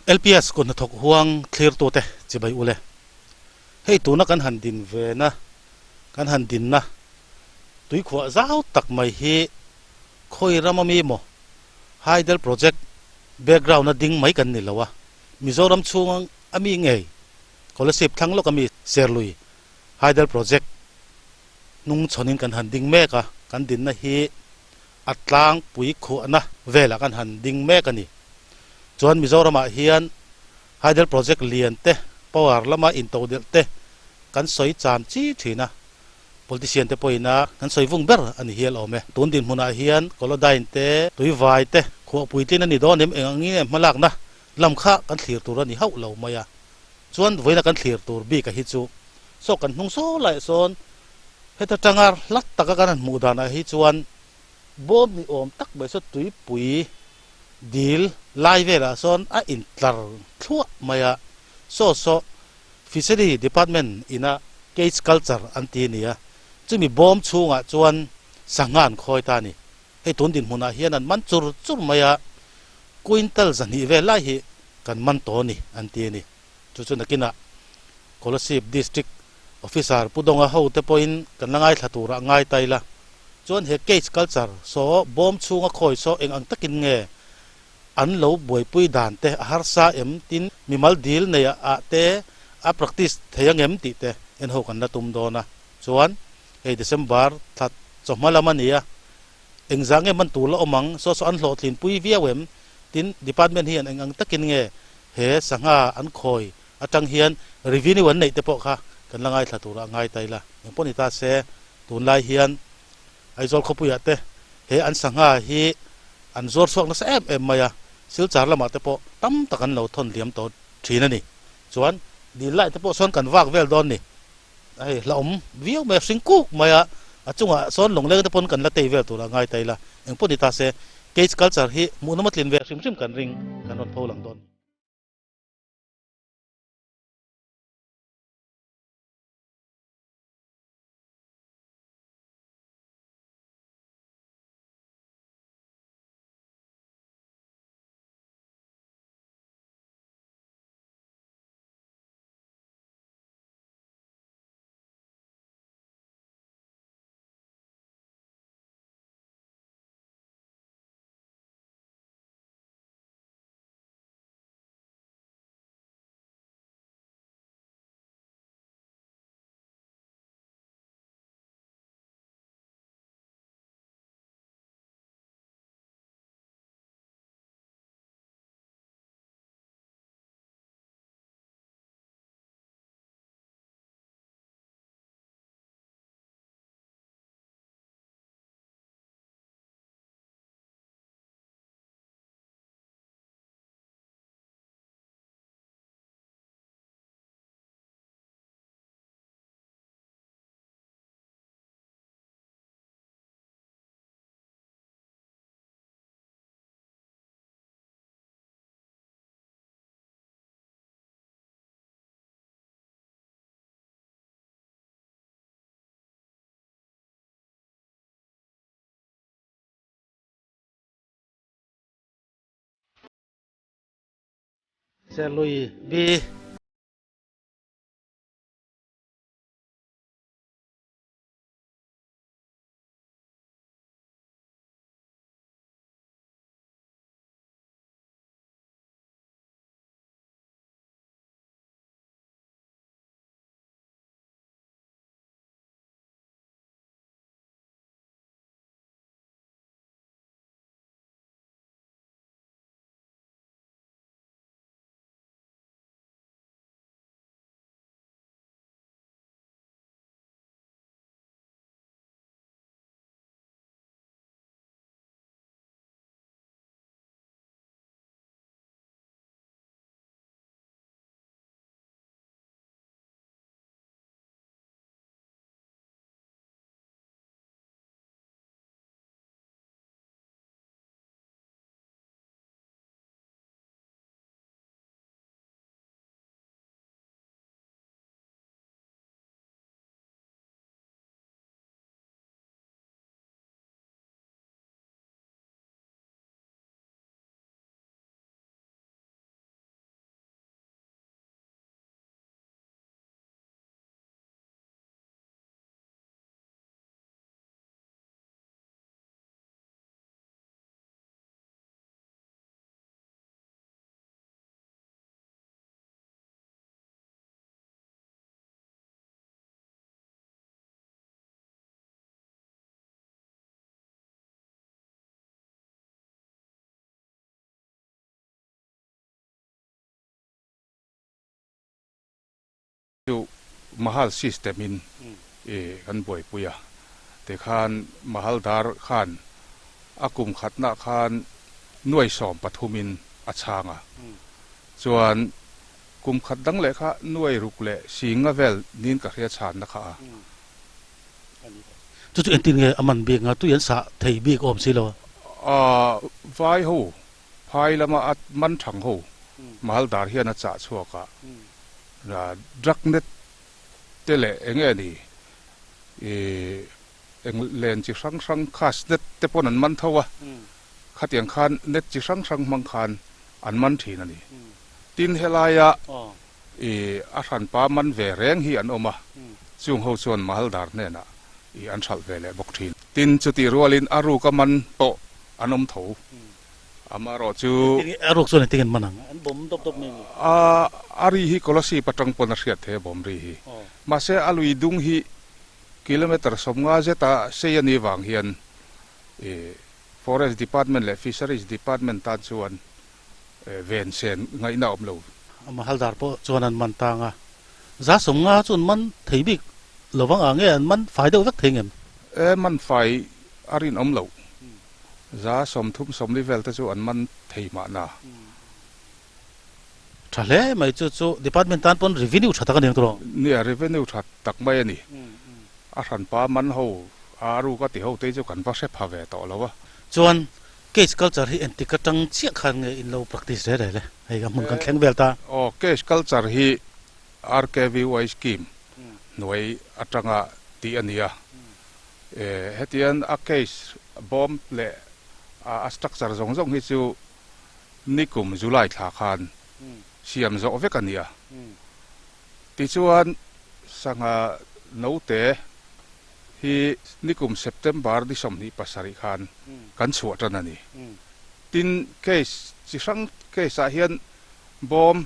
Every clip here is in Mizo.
LPS kut hnathawk huang thlirtute chibai ule. Hei tuna kan han din vena, kan han dinna tuikhuah zau tak mai hi khawi ram ami maw Hydel Project background a ding mai kan ni lo a, Mizoram chhung ami ngei Kolasib thlang lawk ami Serlui Hydel Project hnung chhawnin kan han ding mek a, kan dinna hi a tlangpui khuahna velah kan han ding mek a ni. Chuan Mizoramah hian Hydel Project lian te, power lama intodelh te kan sawi cham chi thin a, politician te pawhin a kan sawi vung ber a ni hial awm e. Tun dinhmunah hian Kolodyne te, Tuivai te khuah puitlin a ni dawn em eng ang nge hmalakna lam kha kan thlir tur a ni hauh lo mai a. Chuan vawiina kan thlir tur bik a hi chu saw kan hnung saw laiah sawn heta tanga hlat taka kan han hmuh danah hi chuan bawm ni awm tak mai saw tuipui dil lai velah sawn a intlar thluah mai a, saw saw Fishery Department ina cage culture an ti a ni a, chumi bawm chhungah chuan sangha an khawi ta a ni. Hei tun dinhmunah hian an man chur chur mai a, quintal 200 vel lai hi kan man tawh a ni an ti a ni. Chu chu nakinah Kolasib District Officer Pu Dawnga ho te pawhin kan la ngaithla turah a ngai ta ila. Chuan he cage culture saw bawm chhunga khawi saw eng ang takin nge an lo buaipui dan te a harsa em tin mimal dil nei ah te a practice thei angem tih te en ho kan la tum dawn a. Chuan hei December thla chawhma lam a ni a, engzah nge man tur la awm ang saw saw an hlawhtlinpui viau em tin department hian eng ang takin nge He sangha an khawi atang hian revenue an neih te pawh kha kan la ngaithla turah ngai ta ila. Engpawh ni ta se, tunlai hian Aizawl khawpuiah te he an sangha hi an zuar chhuak nasa em em mai a, Silchar lamah te pawh tam tak an lo thawn liam tawh thin a ni. Chuan dil lai te pawh sawn kan vak vel dawn ni. Hei hlauhawm viau mai a, hring kuk mai a, a chungah sawn lawngleng te pawn kan la tei vel turah ngai ta ila. Engpawh ni ta se, cage culture hi hmuhnawm a tlin ve hrim hrim kan ring kan rawn pho lang dawn. Serlui B. chu Mahal system in kan buaipui a, tikhan Mahal dar khan a kum khatnah khan nuai sawm pathum in a chhang a, chuan kum khat dang leh kha nuai ruk leh singa vel niin ka hria chhanna kha a. Chu chu entin nge a man bik nga tui an sah thei bik awm si lo a? Vai ho phai lama a man thang ho Mahal dar hian a chah chhuak a, drug net te leh eng nge ni ih eng len chi hrang hrang khas net te pawn an man tho a, khatiang khan net chi hrang hrang hmang khan an man thin a ni. Tin helaia ih a hranpa man ve reng hi an awm a, chung ho chuan Mahaldar hnenah ih an hralh ve leh bawk thin. Tin chutih rualin a ruka man pawh an awm tho. Amaherawh chu. A ruk chuan engtin an man ang? An bawm dawp dawp mai a ni. A, a ri hi Kolasib atang pawn a hriat thei a bawm ri hi. Mahse a lui dung hi kilometre 50 zeta sei a nih vang hian i Forest Department leh Fisheries Department tan chuan ven sen ngaihna a awm lo. Mahaldar pawh chuan an man tang a, 50% chu an man thei bik lo vang ang nge an man fai deuh vek thei ngem? E, man fai a rinawm loh. 30 40 vel te chu an man thei mahna. Tha hle mai chu chu department tan pawn revenue tha tak a ni ang tawh. Nia revenue tha tak mai a ni. A hranpa man ho a ruk a ti ho te chu kan va hre pha ve tawh lo a. Chuan cage culture hi engtik atang chiah khan nge in lo practice reh reh le? Hei ka hmun kan thleng vel ta. Aw cage culture hi RKVY scheme hnuai atanga tih a ni a. Hetiang a case bawm leh a structure zawng zawng hi chu nikum July thla khan siam zawh vek a ni a. Tichuan sangha note hi nikum September ni 27 khan kan chhuah tan a ni. Tin case chi hrang case ah hian bawm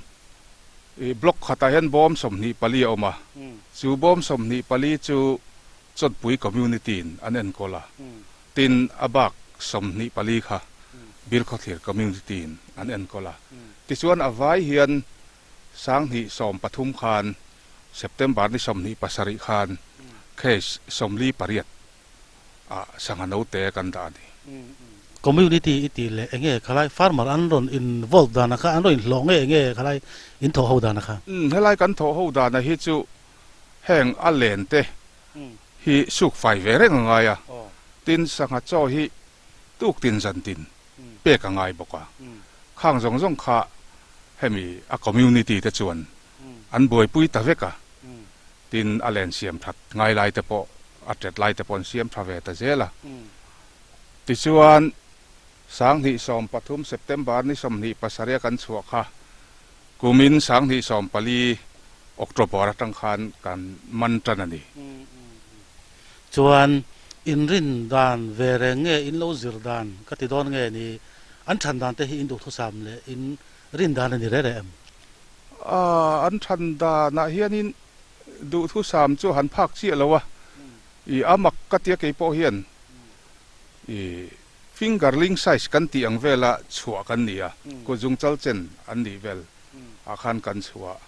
block khatah hian bawm 24 a awm a. Chu bawm 24 chu Chawtpui Community in an enkawl a, tin a bak 24 kha Bilkhawthlir Community in an enkawl a. Tichuan a vai hian 2013 khan September ni 27 khan case 48 ah sangha note kan dah a ni. Community i tih leh enge khalai farmer an rawn involve dana kha an rawn inhlawh nge enge khalai in thawh ho dana kha? Helai kan thawh ho dana hi chu Heng a len te hi suk fai ve reng a ngai a, tin sangha chaw hi tuk tin zan tin pek a ngai bawk a. Khang zawng zawng kha hemi a community te chuan an buaipui ta vek a, tin a len siam that ngai lai te pawh a tet lai te pawh an siam tha ve ta zel a. Tichuan 2013 September ni 27 a kan chhuah kha Kumin 2014 October atang khan kan man tan a ni. Chuan inrin dan ve reng nge in lo zir dan ka ti dawn nge ni? An than dan te hi in duhthusam leh in rin dan a ni reh reh em? An than danah hianin duhthusam chu han phak chiah lo a, i a mak ka tia kei pawh hian i Fingerling size kan tih ang vela chhuah kan ni a, kut zungchal chen an nih vel ah khan kan chhuah.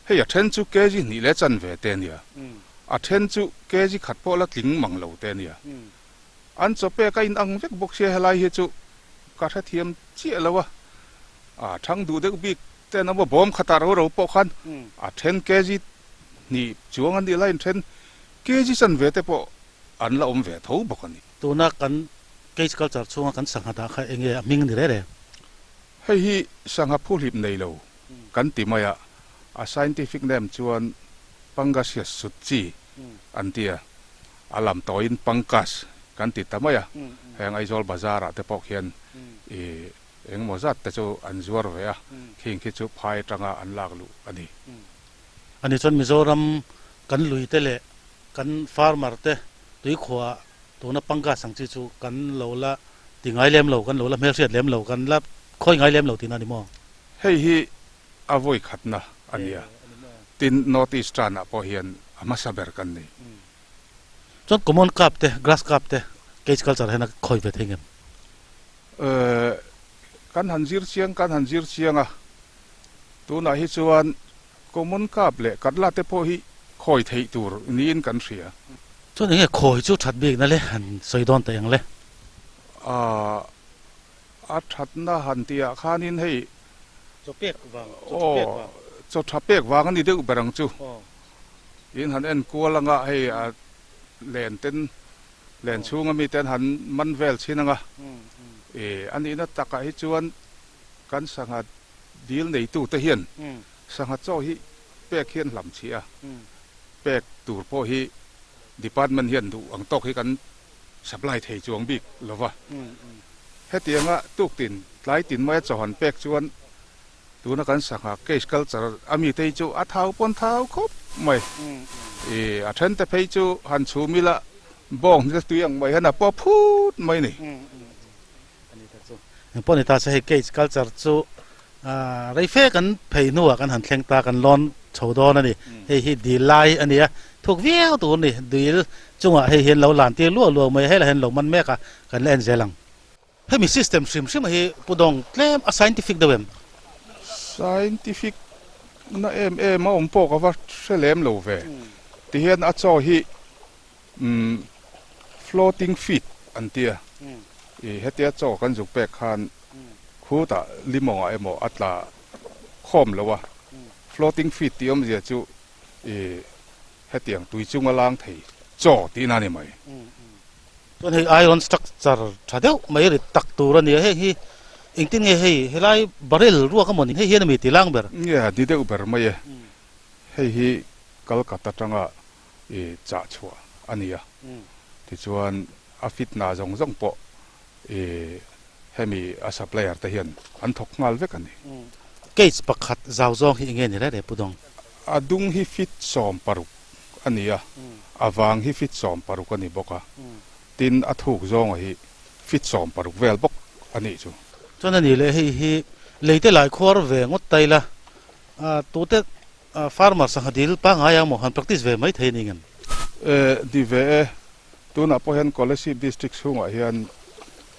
Hei a then chu kg hnih leh chanve te a nia, a then chu kg khat pawh la tling mang lo te a nia. An chaw pek a inang vek bawk sia helai hi chu ka hrethiam chiah lo a, a thang duh deuh bik ten emaw bawm khatah ro ro pawh khan a then kg hnih chuang an nih laiin then kg chanve te pawh an la awm ve tho bawk a ni. Tuna kan cage culture chhunga kan sangha dah kha enge a hming ni reh reh? Hei hi sangha phuhlip nei lo kan ti mai a, a scientific name chuan Pangasius sutchi an ti a, a lam tawiin Pangkas kan ti ta mai a, heng Aizawl bazar ah te pawh khian i engemaw zat te chu an zuar ve a, khing khi chu phai atanga an lak luh a ni. Ani chuan Mizoram kan lui te leh kan farmer te tuikhuah Tuna Pangkas ang chi chu kan lo la ti ngai lem lo, kan lo la hmelhriat lem lo, kan la khawi ngai lem lo tihna a ni maw? Hei hi a vawi khatna a nia. Tin, North East tanah pawh hian a hmasa ber kan ni. Chuan common carp te, grass carp te cage culture hian a khawi ve thei ngem? Kan han zir chiang, kan han zir chiang a. Tunah hi chuan. Common carp leh katla te pawh hi khawi theih tur niin kan hria. Chuan enge khawi chu that bikna le han sawi dawn ta eng le? Aaa a thatna han tihah khanin hei. Chaw pek vang, chaw tha pek vang. Aw, chaw tha pek vang a ni deuh ber ang chu. In han en kual anga hei a len ten len chhunga miten han man vel chhin anga. I a nihna takah hi chuan kan sangha dil neitute hian sangha chaw hi pek hian hlam chhia a, pek tur pawh hi department hian duh ang tawk hi kan supply thei chuang bik lo va. Hetianga tuktin tlai tin maia chaw han pek chuan tuna kan sangha cage culture a mite hi chu a thau pawn thau khawp mai. I a thente phei chu han chhum ila bawng hnil tui ang mai hian a paw phut mai ni. Engpawh ni ta se hei cage culture chu rei fe kan phei hnuah kan han thleng ta kan lawn chho dawn a ni. Hei hi dil lai a ni a, thuk viau tur a ni. Dil chungah hei hian lo lan tir luah luah mai a, helai hian lo man mek a, kan la en zel ang. Hemi system hrim hrim hi Pu Dawng tlem a scientific deuh em? Scientific na em em a awm pawh ka va hre lem lo ve. Tihian a chaw hi Umm floating feed an tia i hetia chaw kan zuk pek khan khutah limawngah emaw a tla khawm lo a, floating feed tih awmzia chu i hetiang tui chunga lang thei chaw tihna a ni mai. Chuan hei iron structure tha deuh mai rit tak tur a nia, heng hi engtin nge hei helai barrel ruak emaw ni hei hian a mi ti lang ber? Nge ni deuh ber mai e, hei hi Calcutta atanga i chah chhuah a ni a, tichuan a fit hna zawng zawng pawh i hemi a supplier te hian an thawk nghal vek a ni. Cage pakhat zau zawng hi enge ni rere Pu Dawng? A dung hi fit 16 a ni a, a vang hi fit 16 a ni bawk a, tin a thuk zawnga hi fit 16 vel bawk a nih chu. Chuan a ni leh hei hi leite lai khuar ve ngawt ta ila, tute Farmer sangha dil pangngai ang maw han practice ve mai thei a ni ngem? E, ni ve e. Tunah pawh hian Kolasib District chhungah hian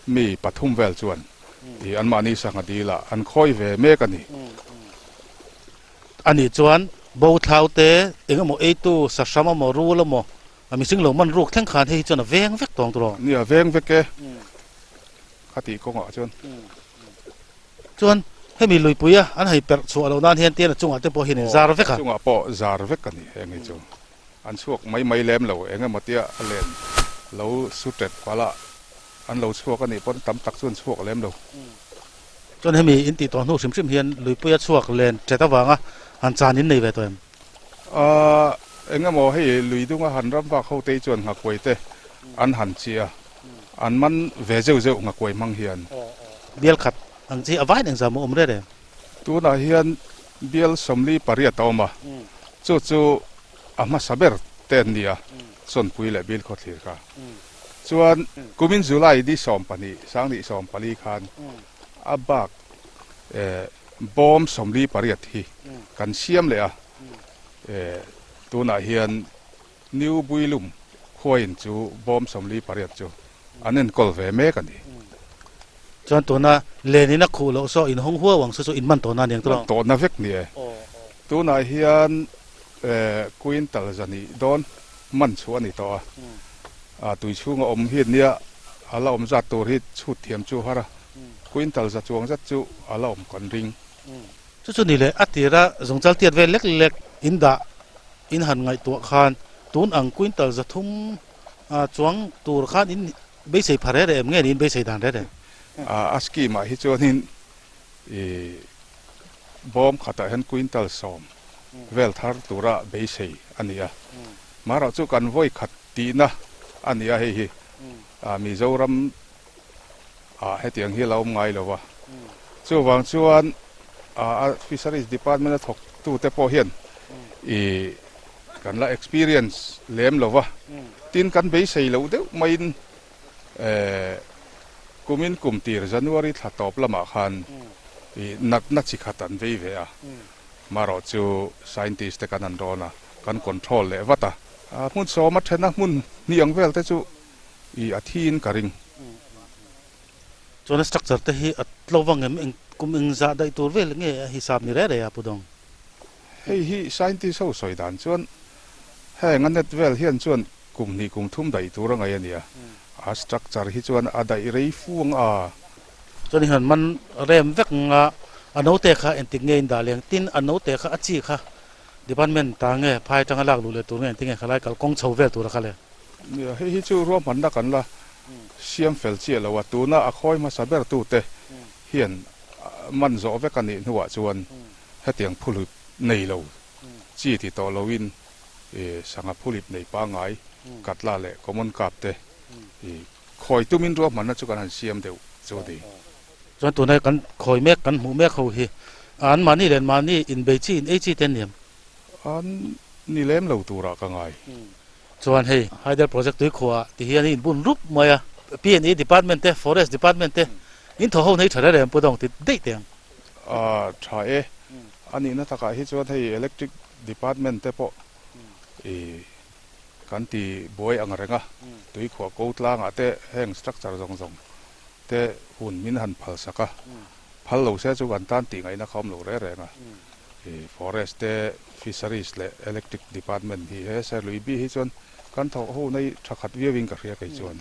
mi pathum vel chuan i anmahni sangha dilah an khawi ve mek a ni. A nih chuan bo thlau te, eng emaw eitu, sahram emaw, rul emaw, a mihring lo man ruk thleng khan hei hi chuan a veng vek tawng tur aw. Ni, a veng vek e. Khatih kawngah chuan. Chuan hemi luipuia an hei perh chhuah loh nan hian tian a chungah te pawh hian in zar vek a. Aw, a chungah pawh zar vek a ni heng hi chu. An chhuak mai mai lem lo, eng emaw tia a len lo su tep pala an lo chhuak a nih pawn tam tak chu an chhuak lem lo. Chuan hemi in tih tawh hnu hrim hrim hian luipuia chhuak len tet avanga han chan in nei ve tawh em? Aaa, eng emaw hei lui dunga han ram vak ho te hi chuan nghakuai te an han chi a. An man ve zeuh zeuh ngakuai hmang hian. Bial khat ang chi a vain engzah maw awm rêt em? Tunah hian bial 48 a awm a, chu chu a hmasa ber te an ni a, Chawnpui leh Bil Khawthlir kha. Chuan kumin July ni 12, 2014 khan a bak bawm 48 hi kan siam leh a, tunah hian New Builum khuain chu bawm 48 chu an enkawl ve mek a ni. Chuan tuna len in a khuh loh saw in hawng huau ang chu chu in man tawhna a ni ang tawh. Man tawhna vek ni e. Tunah hian quintal zahnih dawn man chhuah a ni tawh a. A tui chhunga awm hi nia a la awm zat tur hi chhut thiam chu har a. Quintal za chuang zat chu a la awm kan ring. Chu chu ni leh a tira zungchal tiat vel lek lek in dah In han ngaihtuah khan tun ang quintal 300 chuang tur khan in beisei pha rere em nge ni in beisei dan rere? A scheme ah hi chuanin i bawm khatah hian quintal 10 vel thar tura beisei a ni a. Marawh chu kan vawi khat tihna a ni a hei hi Mizoram ah hetiang hi a la awm ngai lo a. Chuvang chuan a Fisheries Department a thawktute pawh hian i kan la experience lem lo va, tin kan beisei loh deuh maiin kumin kum tir January thla tawp lamah khan i natna chi khat an vei ve a, marawh chu scientist te kan an rawn a, kan control leh vat a. Hmun sawm a then a, hmun hnih ang vel te chu I a thi in ka ring. Chuan a structure te hi a tlo vang em? Eng kum eng zah daih tur vel nge a hisap ni reh reh a Pu Dawng? Hei hi scientist ho sawi dan chuan heng a net vel hian chuan kum hnih kum thum daih tur a ngaih a nia. A structure hi chuan a daih rei fu ang a. Chuan i han man rem vek ang a, a note kha engtik nge in dah leng? Tin, a note kha a chi kha department ta nge phai atanga lak luh leh tur nge engtin nge khalai kalkawng chho vel tura kha le? Nia, hei hi chu ruahmanna kan la siam fel chiah lo a, tuna a khawi hmasa ber tute hian man zawh vek a nih hnuah chuan hetiang phulhip nei lo chi ti tawh loin sangha phulhip nei pangngai Katla leh Common Carp te khawi tumin ruahmanna chu kan han siam deuh chu a ni. Chuan tuna kan khawi mek kan hmuh mek ho hi an mahni leh an mahni inbei chi in ei chi te an ni em? An ni lem lo turah ka ngai. Chuan hei Hydel Project tuikhuah ti hian in bun rup mai a, P&E Department te, Forest Department te in thaw ho nei tha reng reng pu dawng ti daih teh ang. A tha e. A nihna takah hi chuan hei Electric Department te pawh i kan ti buai ang reng a, tuikhuah ko tlangah te heng structure zawng zawng te hun min han phal sak a, phal lo se chu kan tan tih ngaihna kha awm lo reng reng a. Forest te, Fisheries leh Electric Department hi he Serlui bi hi chuan kan thawk ho nei tha khat viau in ka hria kei chuan.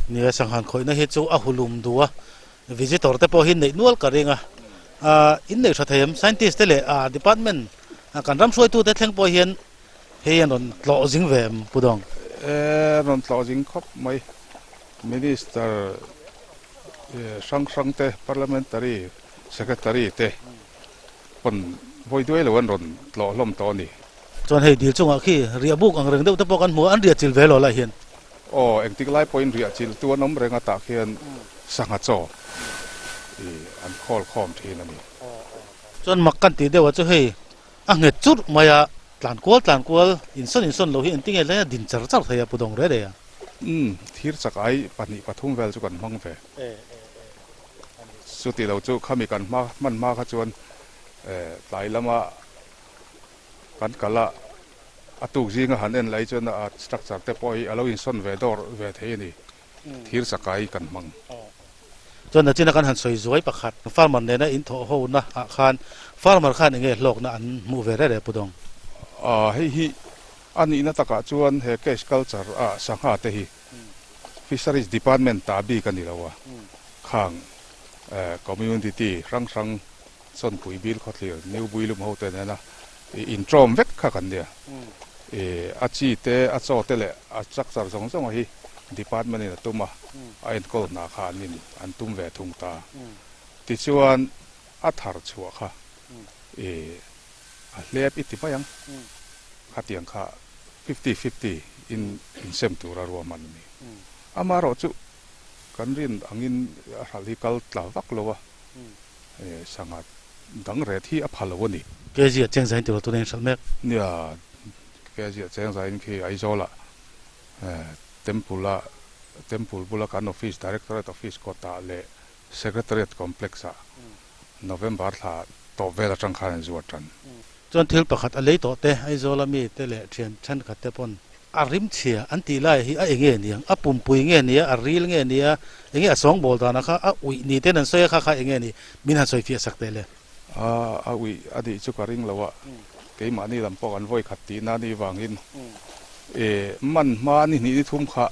Nia, Sanghan khawihna hi chu a hulum duh a, visitor te pawh hi neih nual ka ring a, in neih tha thei em? Scientist te leh department kan ram hruaitu te thleng pawh hian hei an rawn tlawh zing ve em Pu Dawng? E, rawn tlawh zing khawp mai. Minister hrang hrang te, Parliamentary Secretary te Pawn vawi duai lo an rawn tlawh hlawm tawh a ni. Chuan hei dil chungah khi riah buk ang reng deuh te pawh kan hmu a, an riah chil ve lo lai hian. Aw, engtik lai pawhin riah chil tu an awm reng a tah khian sangha chaw i an khawl khawm thin a ni. Chuan mak kan tih deuh ah chu hei a nghet churh mai a, tlan kual tlan kual insawn insawn lo hi engtinge hlei a din char char thei a pu dawng reh reh a. Umm, thir chak ai pahnih pathum vel chu kan hmang ve. Chuti lo chu khami kan hma hman hma kha chuan tlai lama kan kal a, a tuk zinga han en lai chuan a structure te pawh hi a lo insawn ve dawr ve thei a ni, thir chakai kan hmang. Chuan nachina kan han sawi zuai pakhat, farmer nena in thawh ho na ah khan farmer khan enge hlawkna an hmuh ve reh reh Pu Dawng? Hei hi a nihna takah chuan he cage culture ah sangha te hi Fisheries Department ta bik a ni lo a, khang community hrang hrang Chawnpui bil khawthlir New Builum ho te nena intawm vek kha kan nia. A chi te, a chaw te leh a structure zawng zawng hi department in a tum a, a enkawl hna kha an in an tum ve thung ta. Tichuan a thar chhuah kha a hlep i ti mai ang, khatiang kha Fifty fifty in insem tura ruahman a ni. Amaherawh chu kan rin angin a hralh hi kal tla vak lo a, sangha dang ret hi a pha lo a ni. Kg a cheng zain tilo tuna in hralh mek. Nia, kg a cheng zain khi Aizawlah Temple a Temple bula kan office Directorate office kawtah leh Secretariat complex ah November thla tawp vel atang khan an zuar tan. Chuan thil pakhat a lei tawh te, Aizawl a mi te leh thian thenkhat te pawn a rim chhia an tih lai hi a enge niang, a pumpui nge nia, a ril nge nia, enge a sawngbawl dan a kha a uih ni ten an sawi a kha kha enge ni min han sawi fiah sak teh le. A a uih a nih chu ka ring lo a, keimahni lam pawh kan vawi khat tihna ni vangin e man hma ni hnih ni thum kha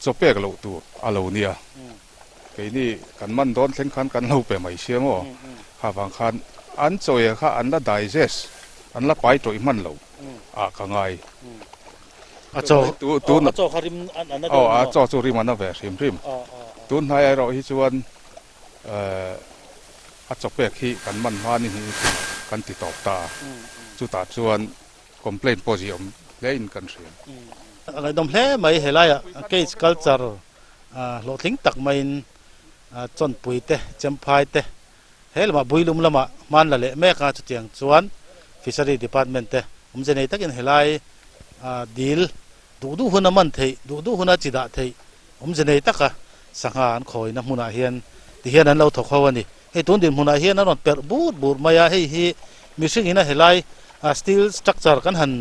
chaw pek loh tur a lo nia. Keini kan man dawn thleng khan kan lo pe mai sia maw? Kha vang khan an chawi kha an la digest, an la pai tawih hman lo ah ka ngai. A chaw a chaw kha rim a na deuh maw? A chaw chu rim a na ve hrim hrim. Tun hnai erawh hi chuan a chaw pek hi kan man hma ni hnih hi kan ti tawp ta a, chutah chuan complaint pawh ziah awm hle in kan hria. A ngaihdawm hle mai helaiah cage culture Hlawhtling tak maiin Chawnpui te, Chemphai te he lamah Builum lamah hman la leh mek a, chutiang chuan Fishery Department te awmze nei takin helai dil duh duh huna man theih, duh duh huna chi dah theih awmze nei taka sangha an khawina hmunah hian tihian an lo thawk ho a ni. Hei tun dinhmunah hian a rawn perh bur bur mai a, hei hi mihringin a helai steel structure kan han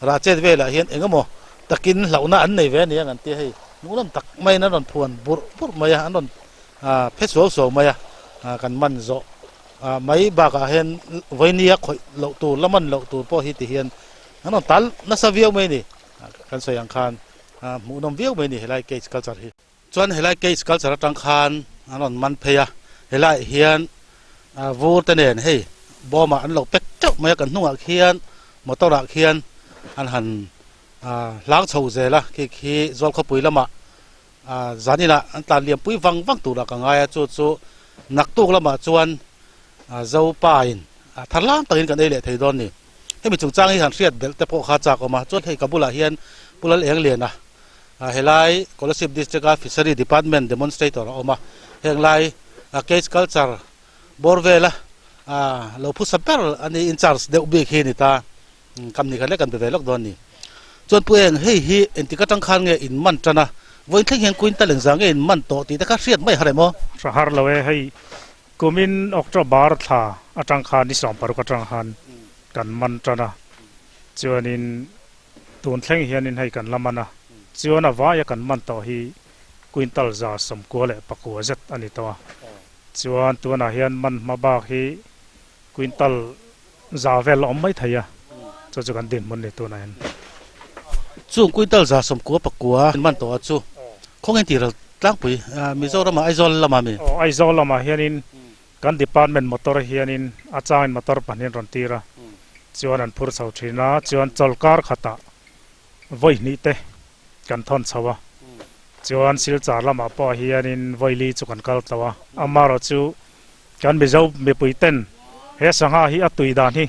Rah chet velah hian eng emaw takin hlauhna an nei ve a ni ang an ti a, hei hmuhnawm tak maiin an rawn phuan burh burh mai a, an rawn phe suau suau mai a, kan man zawh. Mai bakah hian vawinia khawih loh tur la man loh tur pawh hi ti hian an rawn tal nasa viau mai a ni. Kan sawi ang khan hmuhnawm viau mai a ni helai cage culture hi. Chuan helai cage culture atang khan an rawn man phei a, helaiah hian vur te nen hei bawmah an lo pack teuh mai a, kan hnungah khian motor ah khian an han hlang chho zel a, khi khi Zawlkhawpui lamah zan inah an tlan liam pui vang vang turah ka ngai a, chu chu naktuk lamah chuan Zopa in thar lam takin kan ei leh thei dawn ni. Hemi chungchang hi han hriat belh te pawh kha chak awm a, chuan hei ka bulah hian Pu Lal Engliana Helai Kolasib District a Fishery Department Demonstrator a awm a, heng lai Cage Culture bawr vela lo phusa ber a ni, in charge deuh bik hi a ni ta, kam ni khat lek kan be ve lawk dawn a ni. Chuan Pu Eng, hei hi engtik atang khan nge in man tan a, vawiin thleng hian quintal engzah nge in man tawh tih te kha hriat mai har em aw? Hra har lo e, hei kumin October thla atang khan ni 16 atang khan kan man tan a, chuanin Tun thleng hianin hei kan la man a, chuan a vaia kan man tawh hi quintal 94 zet a ni tawh a. Chuan tunah hian man hma bak hi quintal za vel a awm mai thei a, chu chu kan dinhmun ni tunah hian. Chung quintal 94 man tawh a chu khawngain tih ral tlangpui Mizoramah Aizawl lamah mi? Aw, Aizawl lamah hianin Kan department motor hianin a changin motor pahnih an rawn tir a, chuan an phur chho thin a, chuan chawlkar khatah vawi hnih te kan thawn chho a, chuan Silchar lamah pawh hianin vawi li chu kan kal tlo a, amaherawh chu kan Mizo mipui ten he sangha hi a tui dan hi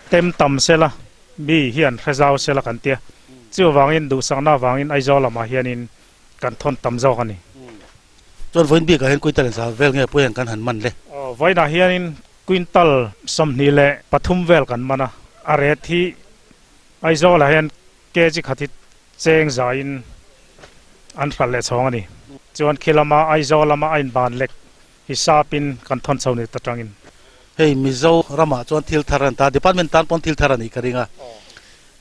tem tam sela mi hian hre zau sela kan tia, chuvangin duhsakna avangin Aizawl lamah hianin kan thawn tam zawk a ni. Chuan vawiin bikah hian quintal engzah vel nge puiang kan han man le? Aw, vawiinah hianin quintal 23 vel kan man a, a ret hi Aizawlah hian kg khat hi cheng zaiin an hralh leh chhawng a ni. Chuan khi lama Aizawl lama a inban lek hi sapin kan thawn chho ni ta tangin. Hei Mizo ramah chuan thil thar a ni ta, department tan pawn thil thar a nih ka ring a.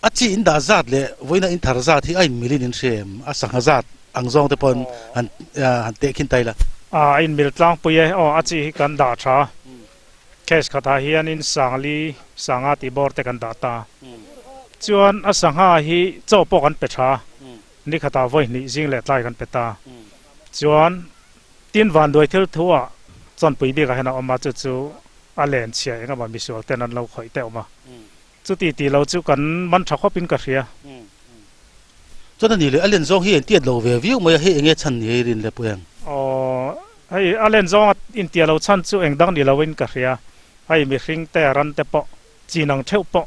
A chi in dah zat leh vawiina in thar zat hi a inmil in in hria em? A sangha zat ang zawng te pawhin han han teh khin ta ila. A inmil tlangpui e. Aw, a chi hi kan dah tha. Case khatah hianin sangli, sangha tih bawr te kan dah ta. Chuan a sangha hi chaw pawh kan pe tha. Ni khatah vawi hnih zing leh tlai kan pe ta. Chuan tin vanduai thil thu ah chawnpui bikah hian a awm a, chu chu a len chhia engemaw misual ten an lo khawih teuh awm a. Chuti tih lo chu kan man tha khawp in ka hria. Chuan a ni leh a len zawng hi intiat lo ve viau mai a, hei enge chhan ni hei rin le Pu Eng? Aw, hei a len zawng a intiah lo chhan chu eng dang ni lo in ka hria. Hei mihring te ran te pawh, chin ang theuh pawh,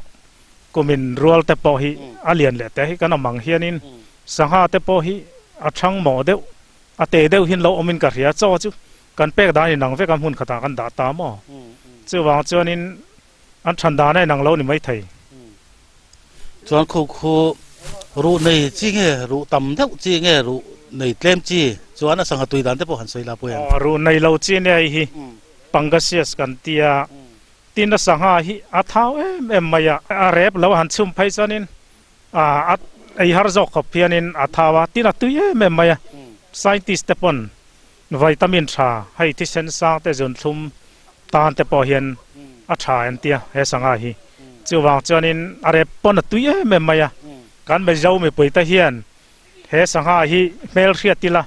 kumin rual te pawh hi a lian leh te hi kan awm ang hianin sangha te pawh hi a thang mawh deuh, a te deuh hin lo awm in ka hria. Chaw chu kan pek dan inang vek a hmun khatah kan dah ta maw? Chuvang chuanin An than dan a inang lo ni mai thei. Chuan khu khu ruh nei chi nge ruh tam deuh chi nge ruh nei tlem chi chuan a sangha tui dan te pawh han sawi la pawh em? Aw ruh nei lo chi nia hei hi Pangasius kan tia tin a sangha hi a thau em em mai a, a rep lo a han chhum phei chuanin a ei har zawk khawp hianin a thau a, tin a tui em em mai a, scientist te pawn Vitamin tha hei thisen sang te zunthlum tan te pawh hian a tha en tia he sangha hi. Chuvang chuanin a rep pawn a tui em em mai a, kan Mizo mipui te hian he sangha hi hmel hriat ila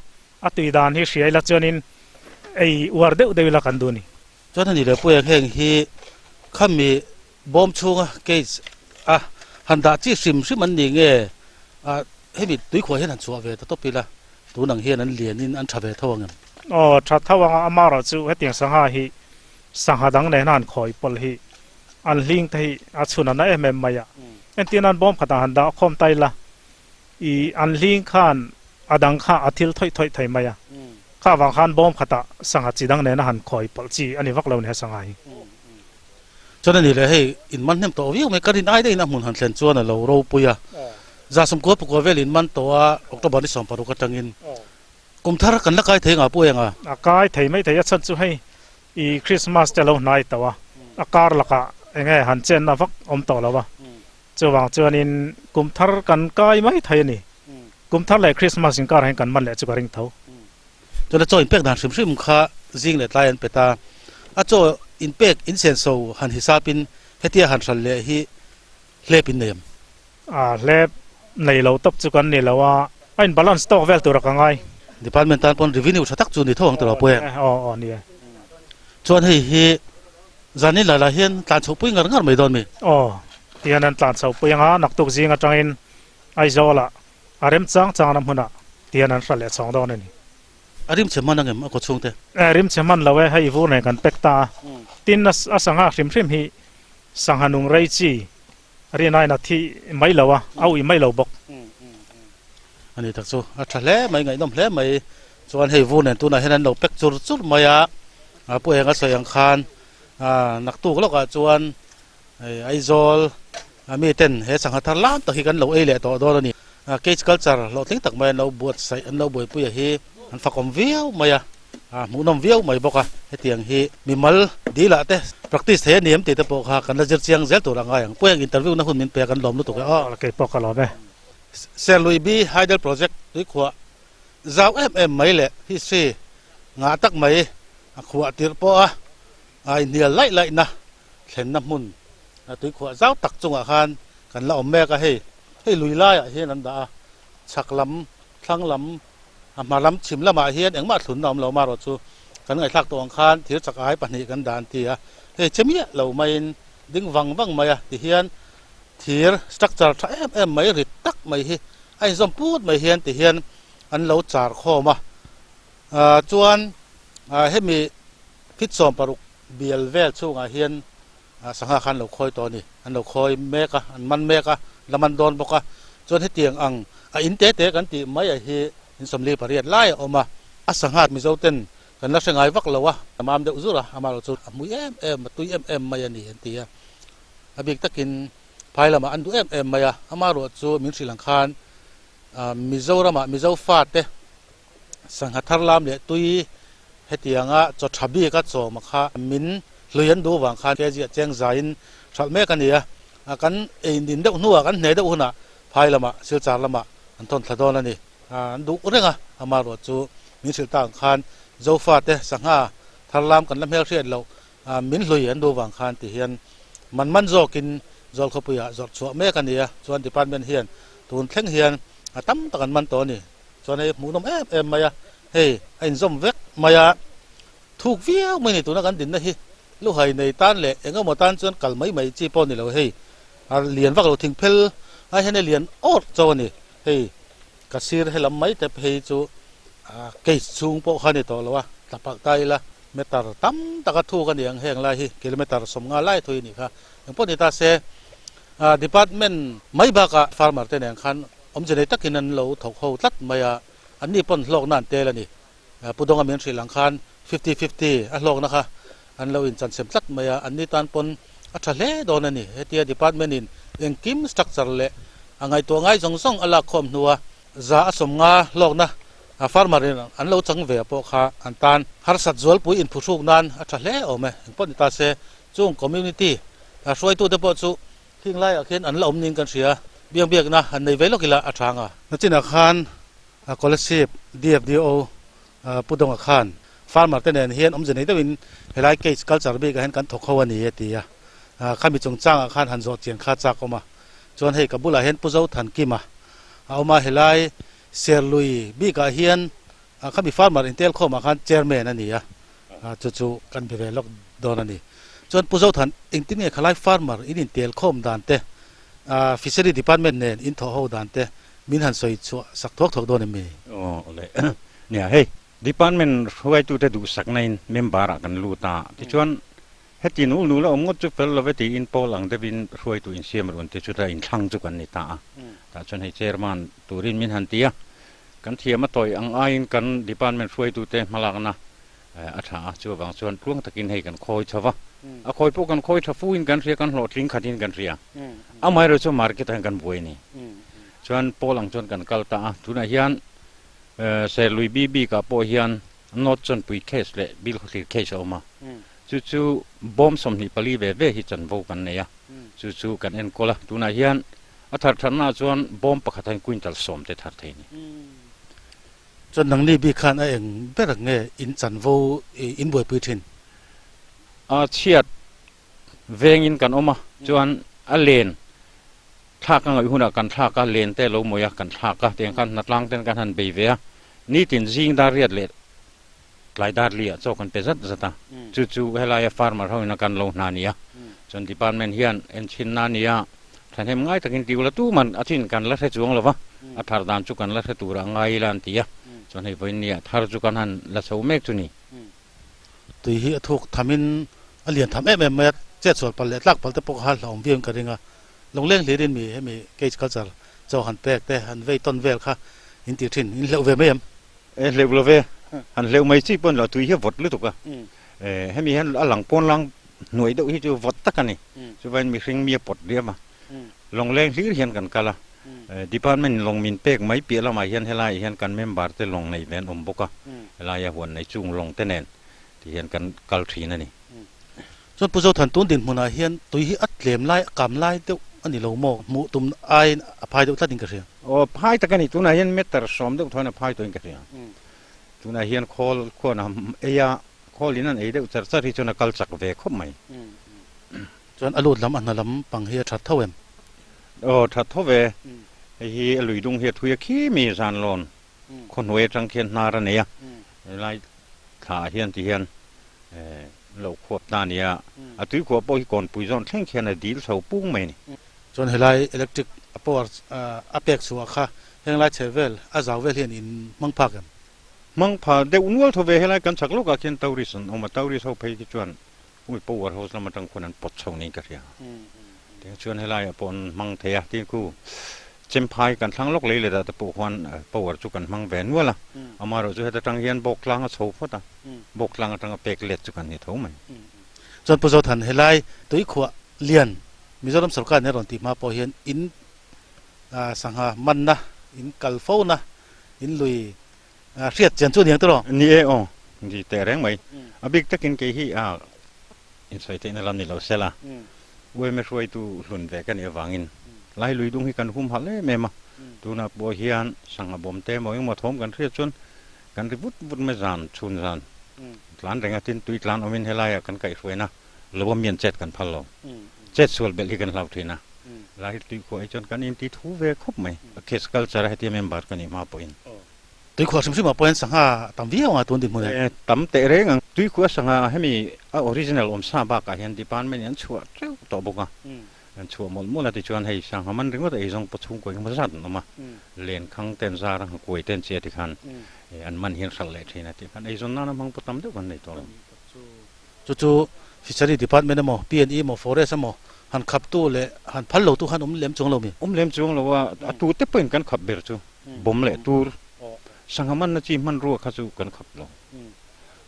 a tui dan hi hria ila chuanin ei uar deuh deuh ila kan duh a ni. Chuan a ni leh Puiang heng hi khami bawm chhunga cage a han dah chi hrim hrim an ni nge ah hemi tuikhuah hian han chhuah ve ta tawp ila tun ang hian an lianin an tha ve tho ang em? Aw tha tho ang a, amaherawh chu hetiang sangha hi sangha dang nena han khawi pawlh hi an hling te hi a chhun a na em em mai a, entir nan bawm khatah han dah khawm ta ila i an hling khan a dang kha a thil thawih thawih thei mai a, kha vang khan bawm khatah sangha chi dang nena han khawi pawlh chi a ni vak lo ni he sangha hi. Chuan a ni leh hei in man hnem tawh viau mai ka rin ai daihin a hmun han thlen chuan a lo ropui a, 96 vel in man tawh a October ni 16 atangin kum thar kan la kai thei nga Pu Enga? A kai thei mai thei a chhan chu hei i Christmas te lo hnai tawh a, a kar lakah enge han chenna vak awm tawh lo a, chuvang chuanin kum thar kan kai mai thei a ni, kum thar leh Christmas inkar hian kan man leh chu ka ring tho. Chuan a chaw inpek dan hrim hrim kha zing leh tlai an pe ta. A chaw in pek in senso han hisapin hetia han hral leh hi hlep in nei em? A hlep nei lo tawp chu kan ni lo a, a in balance tawk vel tur a ka ngai. Department tan pawn revenue tha tak chu ni tho ang tawh lo pawh em? Aw aw ni e. Chuan hei hi zanin lai lai hian tlan chhoh pui ngar ngar mai dawn mi? Aw, tihian an tlan chhoh pui ang a, naktuk zing atangin Aizawl ah a remchang changna hmunah tihian an hra leh chhawng dawn a ni. A rim chhe hman angem a kaw chhungte? E, rim chhe hman lo e, hei vur nen kan pek ta a. Tin, a sangha hrim hrim hi sangha nung rei chi rin aiin a thi mai lo a, a ui mai lo bawk. A ni tak chu, a tha hle mai, ngaihnawm hle mai. Chuan hei vur nen tunah hian an lo pek chur chur mai a, Pu Enga sawi ang khan naktuk lawkah chuan Aizawl miten he sangha thar lam tak hi kan lo ei leh tawh dawn a ni. Cage culture hlawhtling tak mai an lo buatsaih, an lo buaipuia hi an fakawm viau mai a, hmuhnawm viau mai bawk a. Hetiang hi mimal dilah te practice thei a ni em tih te pawh kha kan la zir chiang zel tur a ngai ang. Puiang interview na hun min pe a kan lawm lutuk e aw. Kei pawh ka lawm e. Serlui B Hydel Project tuikhuah zau em em mai leh history ngah tak mai a khuah tirh pawh a a inhnial laih laihna thlenna hmun tuikhuah zau tak chungah khan kan la awm mek a, hei hei lui laiah hian an dah a, chhak lam, thlang lam, a hma lam chhim lamah hian engmah thlunna awm lo marawh chu kan ngaihthlak tawh ang khan thir chak ai pahnih kan dah an ti a, hei che miah lo maiin ding vang vang mai a tihian thir structure tha em em mai rit tak mai hi a inzawm put mai hian tihian an lo char khawm a, chuan hemi fit 16 Bial vel chhungah hian sangha kha an lo khawi tawh a ni. An lo khawi mek a, an man mek a, la man dawn bawk a. Chuan hetiang ang a in te te kan tih mai a hi in 48 lai a awm a. A sangha Mizo ten kan la hre ngai vak lo a, a mam deuh zur a, amaherawh chu a hmui em em, a tui em em mai a ni an ti a. A bik takin phai lamah an duh em em mai a, amaherawh chu min hrilh ang khan Mizoramah Mizo fate Sangha thar lam leh tui hetianga chaw tha bik a chawm kha min hlui an duh vang khan kg ah cheng zaiin hralh mek a ni a, kan ei nin deuh hnuah kan hne deuh hunah phai lamah Silchar lamah an thawn thla dawn a ni. An duh reng a, amaherawh chu min hrilh tak ang khan Zofate sangha thar lam kan la hmelhriat loh min hlui an duh vang khan ti hian man man zawkin Zawlkhawpuiah zawrh chhuah mek a ni a, chuan department hian tun thleng hian a tam tak an man tawh a ni. Chuan hei hmuhnawm em em mai a, hei a inzawm vek mai a, thuk viau mai ni tuna kan dinna hi luhai nei tan leh eng emaw tan chuan kal mai mai chi pawh a ni lo hei, a lian vak lo thing phel ai hian a lian awrh chauh a ni, hei ka sir helam mai te phei chu cage chhung pawh kha a ni tawh lo a, tla palh ta ila meter tam taka thuk a ni ang heng lai hi kilometer 50 lai thui a nih kha, engpawh ni ta se department mai bakah farmer te nen khan Awmze nei takin an lo thawk ho tlat mai a, anni pawn hlawkna an tel a ni. Pu Dawnga min hrilh ang khan fifty fifty a hlawkna kha an lo inchansem tlat mai a, anni tan pawn a tha hle dawn a ni. Hetia department in engkim structure leh a ngaihtuah ngai zawng zawng a lak khawm hnua za a 50 hlawkna farmer in an lo chang ve pawh kha an tan harsat zualpui inphuhruk nan a tha hle awm e. Engpawh ni ta se chung community hruaitute pawh chu Khing laiah khian an la awm niin kan hria, biak biakna han nei ve lawk ila a tha nga. Nachinah khan Kolasib DFDO Pu Dawnga khan farmer te nen hian awmze nei deuhin helai cage culture bikah hian kan thawk ho a ni a ti a, khami chungchangah khan han zawh chian kha chak awm a. Chuan hei ka bulah hian Pu Zothankima a awm a, helai Serlui bikah hian khami farmer intelkhawmah khan chairman a ni a. Chu chu kan be ve lawk dawn a ni. Chuan Pu Zothan, engtin nge khalai farmer in intel khawm dan te, Fishery Department nen in thawh ho dan te min han sawi chhuah sak thuak thuak dawn em mi? Aw le. Nia hei, Department hruaitute duhsakna in member ah kan lut a, tichuan heti nul nul a awm ngawt chu fel love tiin pawl ang deuhin hruaitu insiam run te chuta inthlang chu kan ni ta a. Tah chuan hei Chairman turin min han ti a, Kan thiam a tawih ang aiin kan department hruaitute hmalakna a tha a, chuvang chuan tluang takin hei kan khawi chho va, a khawi pawh kan khawi tha fuin kan hria, kan hlawhtling khatin kan hria. Amaherawh chu market ah hian kan buai a ni. Chuan pawl ang chuan kan kal ta a, tunah hian Serlui bi bikah pawh hian North Chawnpui case leh Bilkhawthlir case a awm a, chu chu bawm 24 ve ve hi chanvo kan nei a, chu chu kan enkawl a, tunah hian A thar thatnaah chuan bawm pakhat hian quintal 10 te thar thei a ni. Chuan nangni bik khan a eng ber nge in chanvo in buaipui thin? A chhiat vengin kan awm a, chuan a len thlak a ngaih hunah kan thlak a, len te lo mawi a kan thlak a, tiang khan hnatlang ten kan han bei ve a, nitin zing dar riat leh tlai dar li ah chaw kan pe zat zat a, chu chu helaia farmer ho in a kan lo hna a ni a, chuan department hian enchhinna a ni a, thahnem ngai takin ti ula tuman a chin kan la hre chuang lo va, a thar dan chu kan la hre turah ngai ila an ti a, chuan hei vawiin nia thar chu kan han la chho mek chu ni. Tui hi a thuk thamin a lian tham em em mai a, chet sual palh leh tlak palh te pawh kha hlauhawm viau in ka ring a. Lungleng hlirin mi hemi cage culture chaw han pek te han vei tawn vel kha in ti thin, in hleuh ve mai em? E hleuh lo ve, han hleuh mai chi pawh ni lo, tui hi a vawt lutuk a, e hemi hian a lang pawn lang hnuai deuh hi chu vawt tak a ni, chuvain mihring mi a pawt riam a, Lawngleng hlir hian kan kal a, Department in lawng min pek mai piah lamah hian helaiah hian kan member te lawng nei ve an awm bawk a, helaia huan nei chung lawng te nen ti hian kan kal thin a ni. Chuan Pu Zothan tun dinhmunah hian tui hi a tlem lai, a kam lai deuh a ni lo maw? Hmuh tum aiin a phai deuh tlatin ka hria. Aw, phai tak a ni. Tunah hian meter 10 deuh thawn a phai tawhin ka hria. Tunah hian khawl khuan a ei a, khawl in an ei deuh char char hi chuan a kal chak ve khawp mai. Chuan a lut lam a hna lam pang hi a that tho em? Aw that tho ve. Hei hi a lui dung hi a thui a khi mi zan lawn khaw hnuai atang khian hnar a nei a, helai thla ah hian ti hian lo khuap ta a nia, a tui khuah pawh hi kawnpui zawn thleng khian a dil chho pung mai a ni. Chuan helai electric a power a pek chhuah kha henglai chhe vel a zau vel hian in hmang phak em? Hmang pha deuh nual tho ve, helai kan chak lawkah khian tourist an awm a, tourist ho phei khi chuan Ui power house lam atang khuan an pawt chho niin ka hria. Tiang chuan helaiah pawh an hmang thei a, tin khu Chemphai kan thlang lawk lei let ah te pawh khuan power chu kan hmang ve nual a, amaherawhchu heta tang hian bawk tlang a chho phawt a, bawk tlang atanga pek let chu kan ni tho mai. Chuan Pu Zothan, helai tuikhuah lian Mizoram sorkar in a rawn tih hma pawh hian in sangha manna, in kal fo na, in lui Hriat chian chu a niang tiraw? Ni e aw, ni teh reng mai. A bik takin kei hi a insawi theihna lam ni lo sela, UMA hruaitu hlun ve ka nih avangin lai lui dung hi kan hum halh em em a. Tunah pawh hian sangha bawm te emaw engemaw thawm kan hriat chuan kan ri vut vut mai zan chhun zan tlan reng a, tin tui tlan awmin helaiah kan kaihhruaina lo a mian chet kan phal lo. Chet sual belh hi kan hlau thin a. Lai tuikhuah hi chuan kan inti thu ve khawp mai. Case culture a hetia member ka nih hma pawhin. Tuikhuah hrim hrimah pawh hian sangha a tam viau ang a tun dinhmun e. Tam teh reng ang. Tuikhuah sangha hemi a original awm sa bakah hian department in an chhuah teuh tawh bawk a. An chhuah mawlh mawlh a tichuan hei sangha man ringawt a eizawng pawh chhungkaw engemaw zat an awm a. Lenkhang te an zar a, kuai te an che tikhan an man hian hralh leh thin a tikhan eizawn nana hmang pawh tam deuh kan nei tawh lo. Chu chu Fishery Department emaw, P&E emaw, Forest emaw han khaptu leh han phal lotu khan awm lem chuang lo mi? Awm lem chuang lo a, a tute pawhin kan khap ber chu. Bawm leh tur sangha manna chi hmanrua kha chu kan khap lo.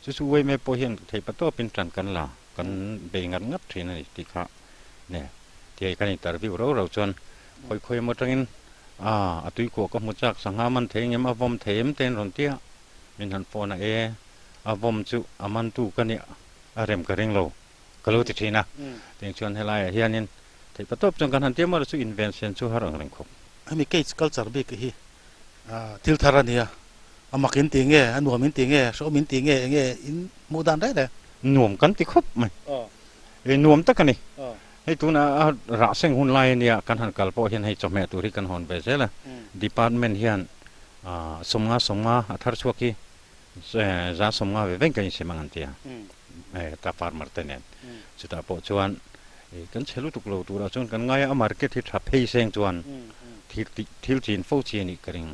Chu chu uaime pawh hian thei patawpin tan kan la, kan bei ngat ngat thin a ni tih kha ne tia kan interview rau rau chuan khawi khawi emaw atangin a a tuikhuah ka hmu chak sangha man thei engem a vawm thei em te an rawn tia min han phone a e a vawm chu a mantu ka nia a rem ka ring lo ka lo ti thin a tiang chuan helaiah hianin theih patawp chuan kan han tia maw chu inven sen chu har ang reng khawp. Hemi cage culture bik hi thil thar a nia, a mak in ti nge, a nuam in ti nge, hrehawm in ti nge, enge in hmuh dan reng reng? Nuam kan ti khawp mai, e nuam tak a ni. Hei tuna a rah seng hun lai a nia, kan han kal pawh hian hei chawhmeh tur hi kan hawn ve zel a, department hian 50 50 a thar chhuak hi za 50 ve veng kan insem ang an ti a, ta farmer te nen. Chutah pawh chuan Kan chhe lutuk lo turah chuan kan ngai a, a market hi tha phei seng chuan thil tih thil chin fo chi a nih ka ring.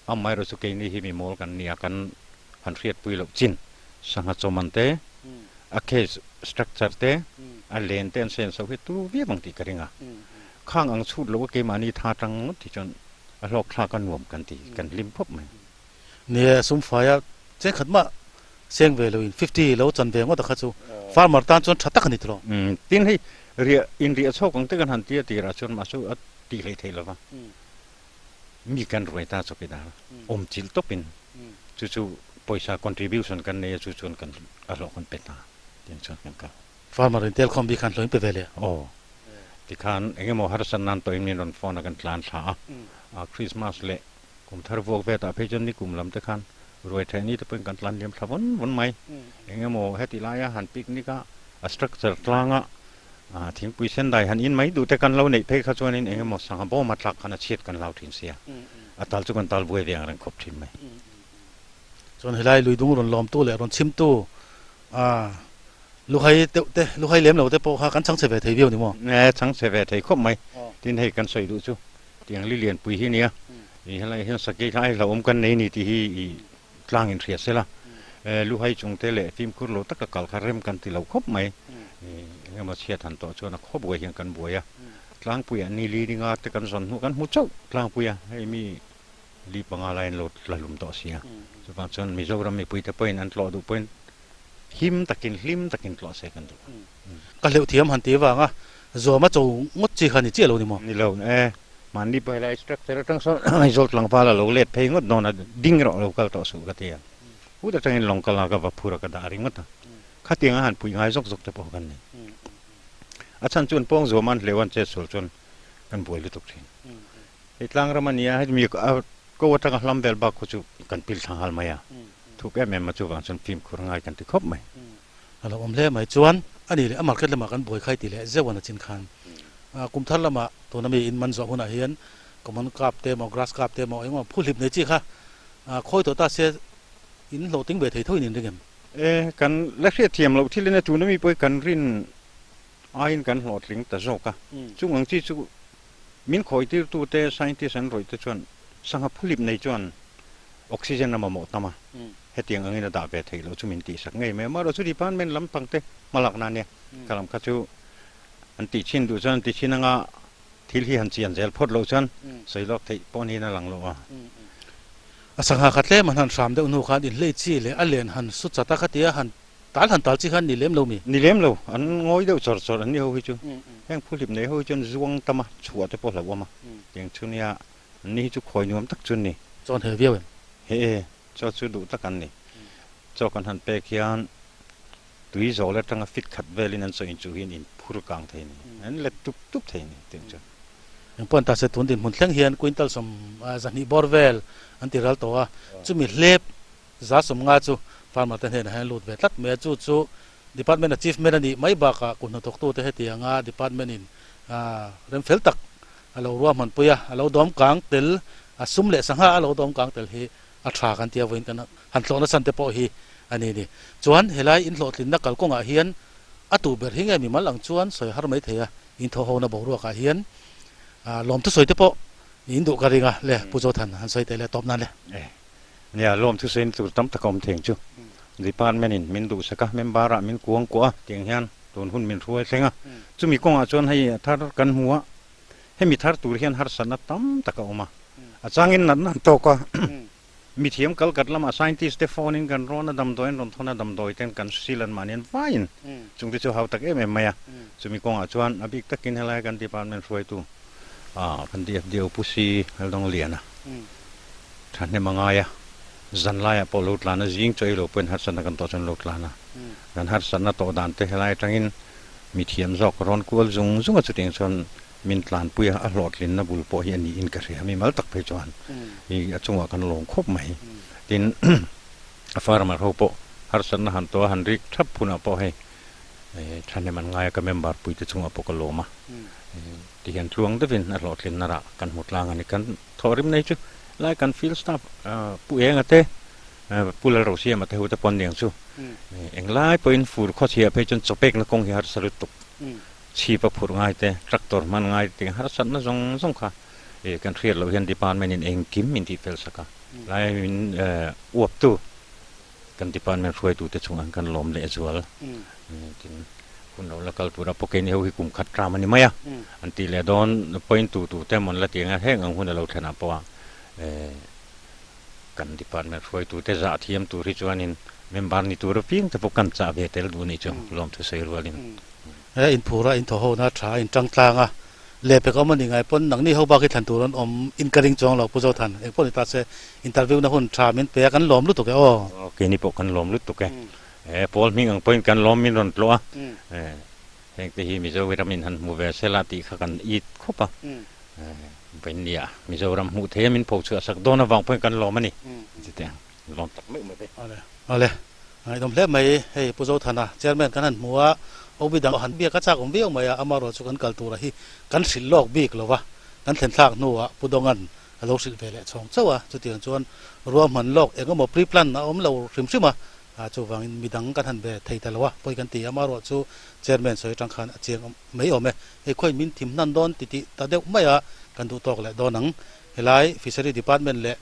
Amaherawhchu chu keini hi mi mawl kan nia kan han hriatpui loh chin sangha chawman te, a case structure te, a len te an sen so hi turu viau ang tih ka ring a. Khang ang chhut lo a keimahni tha tang ngawt hi chuan a hlawk thlak a nuam kan ti, kan hlim khawp mai. Nia, sumfaia cheng khat mah seng ve loin 50 lo chan ve ngawt a kha chu farmer tan chuan tha tak a ni tilo. Tin hei riah in riah chhawk ang te kan han tia tirah chuan mah chu a tih hlei thei lova mi kan ruai ta chawk ina awm chilh tawp in chu chu pawisa contribution kan nei a chu chuan kan a hlawh kan pe ta tiang chuan kan kal. Farmer in tel khawm bik khan hlawh in pe ve le. Aw tikhan engemaw harsat nan tawhin min rawn phone a kan tlan thla a Christmas leh Kum thar vuak vet ah phei chuan nikum lam te khan ruai theh ni te pawhin kan tlan liam thla vawn vawn mai. Eng emaw heti laia han picnic a, A structure tlanga thingpui sen dai han in mai duh te kan lo neih phei kha chuanin eng emaw sangha bawm a tlak khan a chhiat kan hlau thin sia. A tal chu kan tal buai ve ang reng khawp thin mai. Chuan helai lui dung rawn lawmtu leh rawn chhimtu luhai deuh te, luhai lem lo te pawh kha kan chhang chhe ve thei viau ni maw? E, chhang chhe ve thei khawp mai. Tin hei kan sawi duh chu tiang li lianpui hi nia. Helai hian sakei kha ai hlauhawm kan nei ni tih hi i tlang in hria sela. Luhai chung te leh fimkhur lo taka kal kha rem kan ti lo khawp mai. Eng emaw chhiat han tawh chuan a khaw buai hian kan buai a. Tlangpuiah ni li ninga te kan zawn hnu kan hmu chauh tlangpuia hei mi li panga laiin lo tla hlum tawh sia. Chuvang chuan Mizoram mipuite pawhin an tlawh duh pawhin him takin hlim takin tlawh se kan duh. Ka hleuh thiam han ti vanga zuam a cho ngawt chi kha ni chiah lo ni maw? Ni lo e, mahni pawh helai structure atang sawn Aizawl tlangval a lo let phei ngawt dawn a, ding erawh lo kal tawh suh ka ti a. Hut atangin lawng kal a ka va phur a ka dah ringawt a. Khatiang a han puih ngai zawk zawk te pawh kan nei. A chhan chuan pawng zuam an hleuh an chet sual chuan kan buai lutuk thin. Hei tlang ram a nia, heti mi a ko atanga hlam vel bak khu chu kan pil thla nghal mai a, thuk em em a chuvang chuan fimkhur ngai kan ti khawp mai. A lo awm hle mai chuan a nih leh a market lamah kan buai khai ti leh zeuh an a chin khan kum thar lamah tuna mi in man zawh hunah hian common carp te emaw grass carp te emaw engemaw phu hlip nei chi kha khawi tawh ta se in hlawhtling ve thei tho in inring em? E, kan la hriatthiam loh thil in a tuna mi pawh hi kan rin aiin kan hlawhtling ta zawk a, chung ang chi chu Min khawitirtute scientist an rawih te chuan sangha phulip nei chuan oxygen a mamawh tam a, hetiang angin a dah ve theih loh chu min tihsak ngei mai a. Amaherawh chu department lampang te hmalakna ania, kha lam kha chu an tih chhin duh chuan an ti chhin anga thil hi han chian zel phawt loh chuan sawi lawk theih pawh niin a lang lo a. A sangha kha tlem an han hram deuh hnu khan inhlei chi leh a len han su chat a khatia han Tal han tal chi khan ni lem lo mi? Ni lem lo, an ngawi deuh chawr chawr an ni ho hi chu. Heng phuhlip nei ho hi chuan zuang tam a, chhuah te pawh hlauhawm a. Tiang chu nia, an ni hi chu khawi nuam tak chu an ni. Chaw an he viau em? He e, chaw chu duh tak an ni. Chaw kan han pek hian tui zawl atanga fit khat velin an chaw inchuh hian in phur kang thei a ni. An let tup tup thei a ni tiang chu. Engpawh an ta se tun dinhmun thleng hian quintal sawm 200 bawr vel an ti ral tawh a, chumi hlep 150 chu farmer te hnenah hian lut ve tlat mai a, chu chu department achievement a nih mai bakah kut hnathawktute hetianga department in rem fel tak a lo ruahmanpui a, a lo dawm kang tel, a sum leh sangha a lo dawm kang tel hi a tha kan tia vawiin kan han hlawhna chhan te pawh hi a ni ni. Chuan helai inhlawhtlinna kalkawngah hian a tuh ber hi nge mimal ang chuan sawi har mai thei a, inthawhhona boruakah hian lawmthu sawi te pawh in duh ka ring a le Pu Zothan han sawi teh le tawp nan le. Nia, lawm thusawi tur tam tak a awm theng chu. Department in min duhsak a, member ah min kuang kuah a, tiang hian tun hun min hruai thleng a. Chumi kawngah chuan hei a thar kan hmu a, hemi thar tur hian harsatna tam tak a awm a. A changin natna an tawk a, mithiam kal kat lamah scientist te phone in kan rawn a, damdawi an rawn thawn a, damdawi ten kan sil an mahni an vaiin chung te chu hau tak em em mai a. Chumi kawngah chuan a bik takin helai kan department hruaitu kan DFDO Pu Si Haldongliana Thahnem a ngai a, zan laiah pawh lo tlan a, zing chaw ei lo pawhin harsatna kan tawh chuan lo tlan a. Kan harsatna tawh dan te helai atangin mithiam zawk rawn kual zung zung a, chutiang chuan min tlanpui a, a hlawhtlinna bul pawh hi a niin ka hria, mi mal tak phei chuan i a chungah kan lawm khawp mai. Tin, a farmer ho pawh harsatna han tawh a, han rik thap hunah pawh hei thahnem an ngai a, ka member puite chungah pawh ka lawm a. Tihian tluang deuhin a hlawhtlinna rah kan hmu tlang a ni. Kan thawhrim nei chu lai kan field staff Pu Enga te, Pu Lalrosiama te ho te pawn niang chu englai pawhin fur khawchhiah phei chuan chawpekna kawng hi harsa lutuk. Chhip a phurh ngai te, tractor hman ngai te tiang harsatna zawng zawng kha kan hriat loh hian department in engkim min tih fel sak a. Lai min uaptu kan department hruaitute chungah kan lawm leh zual. Tin, hun lo la kal tura pawh keini ho hi kum khat ram a ni mai a, an tih leh dawn point tu tu te emaw an la ti ang a, heng ang hun a lo thlenah pawh a kan department hruaitute zah thiam tur hi chuanin member ni tur apiang te pawh kan chah ve tel duh a nih chu lawmthu sawi rualin. He inphura inthawhona tha a inṭang tlang a, Lehpek awm a ni ngai pawn nangni ho bak hi thlan tur an awm in ka ring chuang lo Pu Zothan engpawh ni ta se interview na hun tha min pe a kan lawm lutuk e aw. Aw keini pawh kan lawm lutuk e. He pawl hming ang pawhin kan lawm min rawn tlawh a. Heng te hi Mizoram in han hmu ve sela tih kha kan it khawp a. Vawinia Mizoram hmuh theia min pho chhuah sak dawn avang pawhin kan lawm a ni. Chutiang lawm tak meuh mai ve. Awle. Awle. Ngaihdawm hle mai hei Pu Zothana Chairman kan han hmu a. OB dang han biak a chak awm viau mai a, amaherawh chu kan kal tura hi kan hrilh lawk bik lo va, kan thlen thlak hnuah Pu Dawnga'n a lo hrilh ve leh chhawng chauh a, chutiang chuan ruahman lawk eng emaw pre-plan a awm lo hrim hrim a, chuvangin midang kan han ve thei ta lo a, pawi kan ti a, amaherawh chu Chairman sawi atang khan a chiang mai awm e, hei khawiin min thim hnan dawn ti tih ta deuh mai a, kan duh tawk leh dawn ang. Helai Fishery Department leh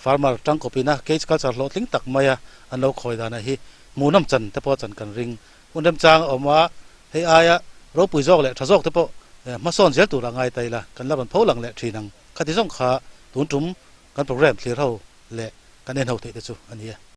Farmer tangkawpina cage culture hlawhtling tak maia an lo khawi danah hi hmuhnawm chan te pawh chan kan ring. Hun remchang a awm a, hei aia ropui zawk leh tha zawk te pawh hmasawn zel tur a ngai ta ila kan la rawn pho lang leh thin ang. Khati zawng kha tun tum kan program thlir ho leh kan en ho theih te chu a ni e.